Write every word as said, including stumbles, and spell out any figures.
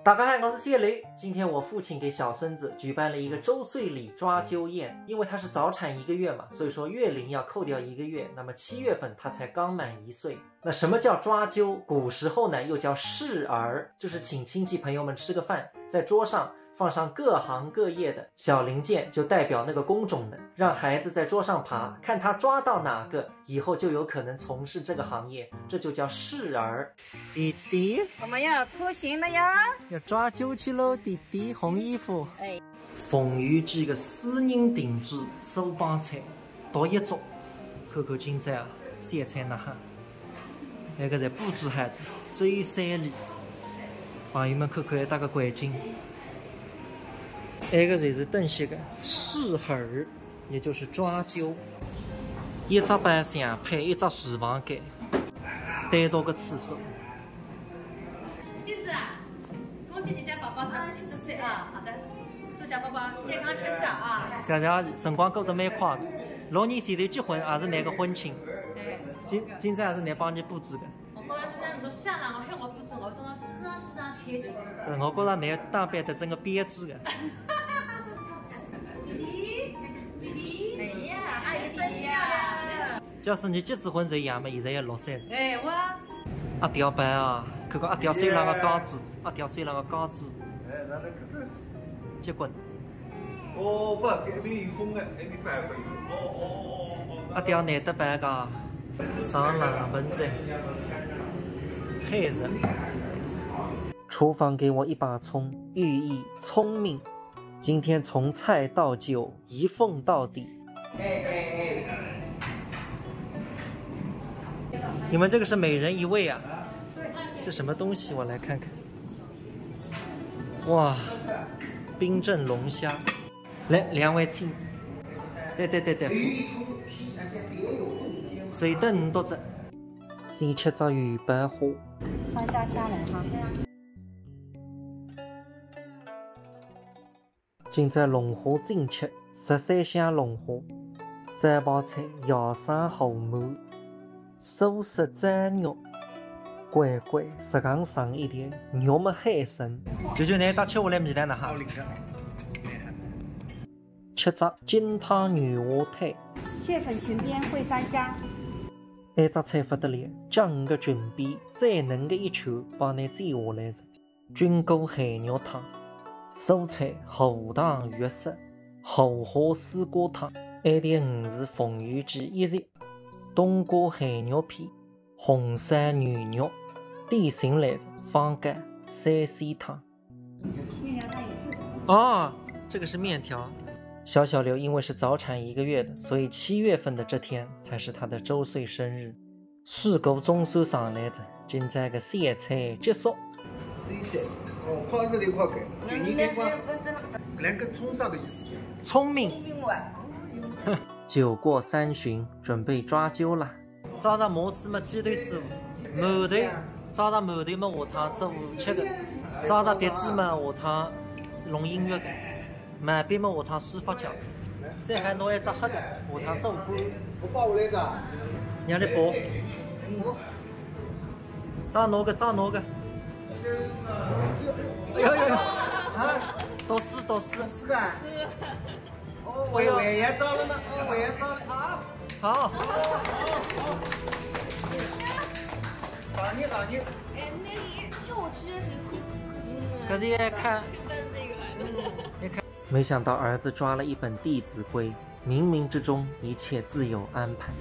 大家好，我是谢雷。今天我父亲给小孙子举办了一个周岁礼抓阄宴，因为他是早产一个月嘛，所以说月龄要扣掉一个月，那么七月份他才刚满一岁。那什么叫抓阄？古时候呢又叫试儿，就是请亲戚朋友们吃个饭，在桌上放上各行各业的小零件，就代表那个工种的，让孩子在桌上爬，看他抓到哪个，以后就有可能从事这个行业，这就叫试儿。弟弟，我们要出行了哟。要抓阄去喽，弟弟，红衣服。哎。凤游记个私人定制苏帮菜，独一桌。看看今朝啊，小菜哪哈？埃个侪布置好仔，最有山里。朋友们看看埃搭个环境。埃个侪是等歇个试儿。 也就是抓阄。一只包厢配一只厨房间，单独个厕所。金子啊，恭喜你家宝宝长到一岁啊！好的，祝小宝宝健康成长啊！谢谢啊，辰光过得蛮快个。六年前头结婚，也是㑚个婚庆。哎，今今朝也是㑚帮伲布置个。 我觉着现在侬下来，我喊我不准，我真的非常非常开心。嗯，我觉着㑚打扮得真个标致个。弟弟，弟弟，哎呀，阿姨真漂亮。假使㑚结仔婚就一样嘛，现在也六岁了。哎，我。阿刁扮啊，看看阿刁手浪个戒指，阿刁手浪个戒指。哎，那那可是。结棍。 哦，不，搿面有风的，搿面反而可以。哦，哦，哦，哦，哦。阿刁难得扮个，上冷盆子，黑色。厨房给我一把葱，寓意聪明。今天从菜到酒，一凤到底。你们这个是每人一位啊？这什么东西？我来看看。 哇，冰镇龙虾。来，两位请。对对对对，随等侬笃只。先吃只鱼板虾。上下下来哈。今朝龙虾蒸吃，十三香龙虾，招牌菜野生河鳗。 素食蒸肉，乖乖，食堂上一点，肉么海参。舅舅，㑚一道吃下来味道哪哈？吃只金汤牛蛙腿。蟹粉裙边烩三鲜。埃只菜勿得了，讲究准备，最嫩个一圈帮㑚煎下来仔。 菌菇咸肉汤，蔬菜荷塘月色，荷花丝瓜汤，埃点五是凤游记一席，冬瓜咸肉片，红烧牛肉，点心来仔，方糕，三鲜汤。面条上有字。哦，这个是面条。小小刘因为是早产一个月的，所以七月份的这天才是他的周岁生日。 水果总算上来仔，今朝个小菜结束。这一些，哦，快是得快给，给你给快。搿两个葱啥个意思？聪明。酒过三巡，准备抓阄了。抓着螺丝么，鸡腿师傅，馒头，抓着馒头么，下趟做吃个，抓着碟子么，下趟弄音乐个。 买杯么，下趟书法家，再还拿一只黑个，下趟做官。我包下来着。让你包。再拿个，再拿个。哎呦哎呦，啊，读书读书。是个。哦，我也照了呢，哦，我也照了。好。好。打你，打你。哎，那里又真是可可可。可是也看，就奔这个来的。也看。 没想到儿子抓了一本《弟子规》，冥冥之中一切自有安排。